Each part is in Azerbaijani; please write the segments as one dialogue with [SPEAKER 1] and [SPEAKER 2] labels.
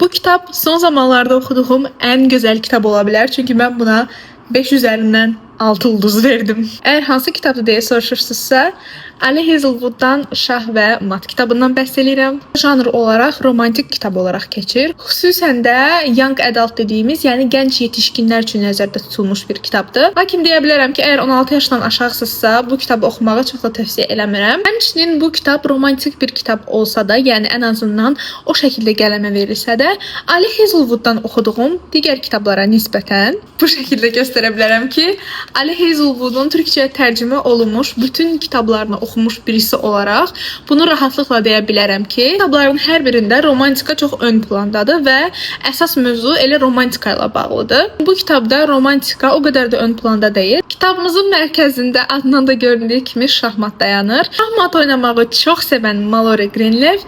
[SPEAKER 1] Bu kitab son zamanlarda oxuduğum ən gözəl kitab ola bilər. Çünki mən buna 5 üzərindən 6 ulduz verdim. Əgər hansı kitabdır deyə soruşursunuzsa, Ali Hazelwood'dan Şah və Mat kitabından bəhs eləyirəm. Janr olaraq romantik kitab olaraq keçir. Xüsusən də young adult dediyimiz, yəni gənc yetişkinlər üçün nəzərdə tutulmuş bir kitabdır. Lakin deyə bilərəm ki, əgər 16 yaşdan aşağısınızsa, bu kitabı oxumağı çox da tövsiyə eləmirəm. Həmçinin bu kitab romantik bir kitab olsa da, yəni ən azından o şəkildə qələmə verilsə də, Ali Hazelwood'dan oxuduğum digər kitablara nisbətən bu şəkildə göstərə bilərəm ki, Ali Hazelwood'un türkcəyə tərcümə olunmuş bütün kitablarını oxumuş birisi olaraq bunu rahatlıqla deyə bilərəm ki, kitabların hər birində romantika çox ön plandadır və əsas mövzu elə romantika ilə bağlıdır. Bu kitabda romantika o qədər də ön planda deyil. Kitabımızın mərkəzində adından da göründüyü kimi şahmat dayanır. Şahmat oynamağı çox sevən Mallory Greenleaf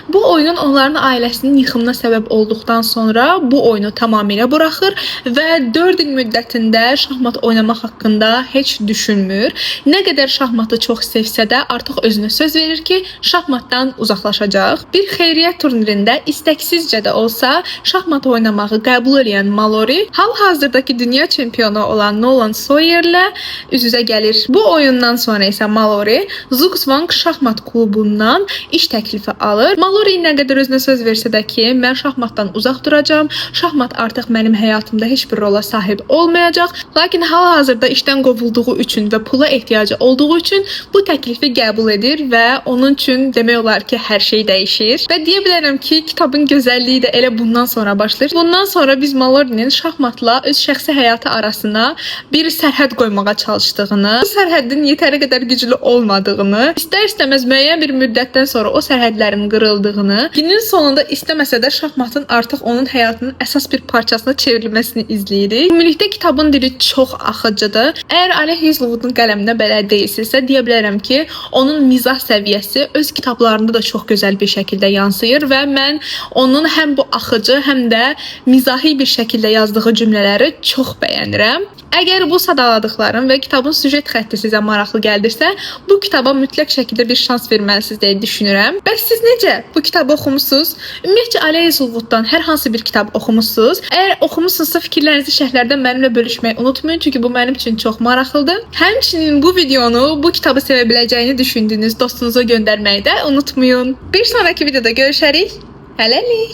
[SPEAKER 1] bu oyunun onların ailəsinin yıxımına səbəb olduqdan sonra bu oyunu tamamilə buraxır və 4 il müddətində şahmat oynamaq haqqında heç düşünmür. Nə qədər şahmatı çox sevsə də artıq özünə söz verir ki, şahmatdan uzaqlaşacaq. Bir xeyriyyə turnirində istəksizcə də olsa şahmat oynamağı qəbul edən Mallory hal-hazırdakı dünya çempionu olan Nolan Sawyerlə üz-üzə gəlir. Bu oyundan sonra isə Mallory Zugzwang şahmat klubundan iş təklifi alır. Mallory nə qədər özünə söz versə də ki, mən şahmatdan uzaq duracağam, şahmat artıq mənim həyatımda heç bir rola sahib olmayacaq. Lakin hal-hazırda işdən qovulduğu üçün və pula ehtiyacı olduğu üçün bu təklifi qəbul edir və onun üçün demək olar ki, hər şey dəyişir. Və deyə bilərəm ki, kitabın gözəlliyi də elə bundan sonra başlayır. Bundan sonra biz Mallory'nin şahmatla öz şəxsi həyatı arasına bir sərhəd qoymağa çalışdığını, bu sərhədin yetəri qədər güclü olmadığını, istər-istəməz müəyyən bir müddətdən sonra o sərhədlərin qırıldığını, günün sonunda istəməsə də şahmatın artıq onun həyatının əsas bir parçasına çevrilməsini izləyirik. Ümumilikdə kitabın dili çox axıcıdır. Əgər Ali Hazelwood'un qələminə bələd deyilsinizsə, deyə bilərəm ki, onun mizah səviyyəsi öz kitablarında da çox gözəl bir şəkildə yansıyır və mən onun həm bu axıcı, həm də mizahi bir şəkildə yazdığı cümlələri çox bəyənirəm. Əgər bu sadaladıqlarım və kitabın süjet xətti sizə maraqlı gəldirsə, bu kitaba mütləq şəkildə bir şans verməlisiniz deyə düşünürəm. Bəs siz necə? Bu kitabı oxumusunuz? Ümumiyyətcə Ali Hazelwood'dan hər hansı bir kitab oxumusunuz? Əgər oxumusunuzsa fikirlərinizi şərhlərdə mənimlə bölüşməyi unutmayın, çünki bu mənim üçün çox maraqlıdır. Həmçinin bu videonu bu kitabı sevə biləcəyini düşündüyünüz dostunuza göndərməyi də unutmayın. Bir sonraki videoda görüşərik. Hələlik.